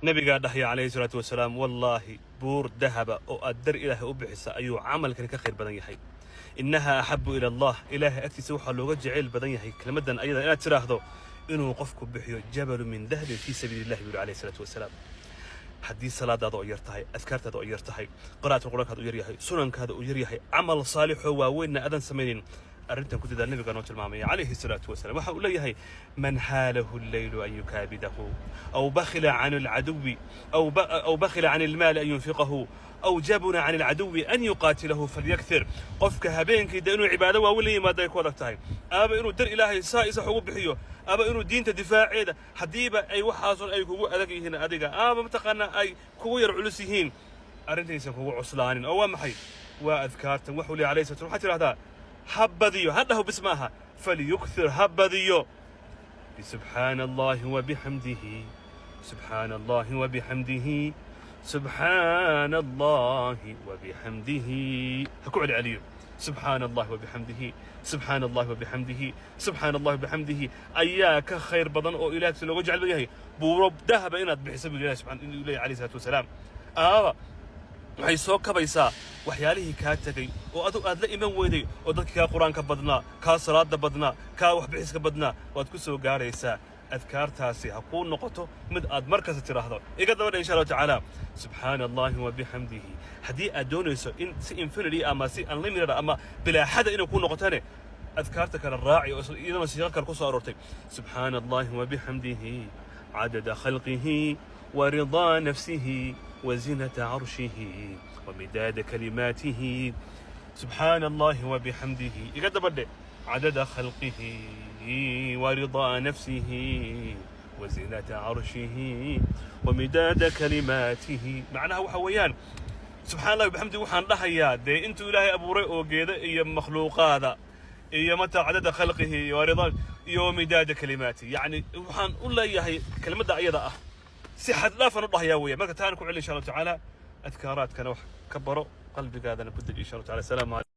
Nabigaa dhahya, calayhi salaatu wasalaam, wallaahi, buur dahaba oo aad dar Ilaahay u bixisa ayuu camalkani ka khayr badan yahay. إنها أحب إلى الله, Ilaahay agtiisa waxaa looga jeceyl badan yahay kelmaddan ayada inaad tidhaahdo inuu qofku bixiyo جبل من ذهب في سبيل الله, buu yidhi, calayhi salaatu wasalaam. Haddii salaadaada oo yar tahay, adkaartaada oo yar tahay, qiraa'atka Qur-aankaada u yar yahay, sunankaada uu yar yahay, camal saalixoo waaweynna aadan samaynin, arrintan ku dadaal. Nabiga noo tilmaamaya, calayhi salaatu wasalaam. Waxa uu leeyahay: من حاله الليل أن يكابده أو بخل عن العدو أو بخل عن المال أن ينفقه أو جبن عن العدو أن يقاتله فليكثر. Qofka habeenkii de inuu cibaado waaweyn la yimaado ay ku adag tahay, ama inuu dar Ilaahay saa isa ugu bixiyo, ama inuu diinta difaaceeda, haddiiba ay waxaason ay kugu adag yihiin adiga, ama mataqaanaa ay kugu yar culus yihiin, arrintaysan kugu cuslaanin. Oo waa maxay? Waa adkaartan. Wuxuu leeyahy, alayhi salatu, waxaad tidhahdaa, ha badiyo, ha dhaho bis maaha, فليكثر, ha badiyo بسبحان الله وبحمده، سبحان الله وبحمده، سبحان الله وبحمده. Ha ku celceliyo: سبحان الله وبحمده، سبحان الله وبحمده، سبحان الله وبحمده. Ayaa ka khayr badan oo Ilaah looga jecel badan yahay buuro dahaba inaad bixiso, buu Ilahi subxaan inuu leeyahy, alayhi salaatu wasalaam. Aaba waxay soo kabaysaa waxyaalihii kaa tegay oo adu aad la iman weyday, oo dadkii kaa Qur-aanka badnaa, kaa salaada badnaa, kaa waxbixiska badnaa waad ku soo gaaraysaa. Adkaartaasi ha kuu noqoto mid aad mar kasta tidhaahdo. Iga dabadha, insha Allahu tacaala: سبحان الله وبحمده. Haddii aad doonayso in si infinity ama si unlimited ama bilaaxada inay kuu noqotane, adkaarta kale raaci oo iyadana siiqo kale ku soo aroortay: سبحان الله وبحمده عدد خلقه ورضا نفسه وزنة عرشه ومداد كلماته. سبحان الله وبحمده, iga dabadhe, عدد خلقه ورضا نفسه وزنة عرشه ومداد كلماته. Macnaha waxa weeyaan, سبحان الله وبحمده waxaan dhahayaa dee intuu Ilaahay abuuray oo geeda iyo makhluuqaada iyo mata عدد خلقه ورضا iyo ومداد كلماته. Yacni waxaan u leeyahay kelmadda ayada ah si xad dhaafan u dhahayaa weya. Marka taana ku celi, insha Allahu tacaala. Adkaaraadkana wax ka baro, qalbigaadana ku deji, insha Allahu tacala. Asalaamu calaykum.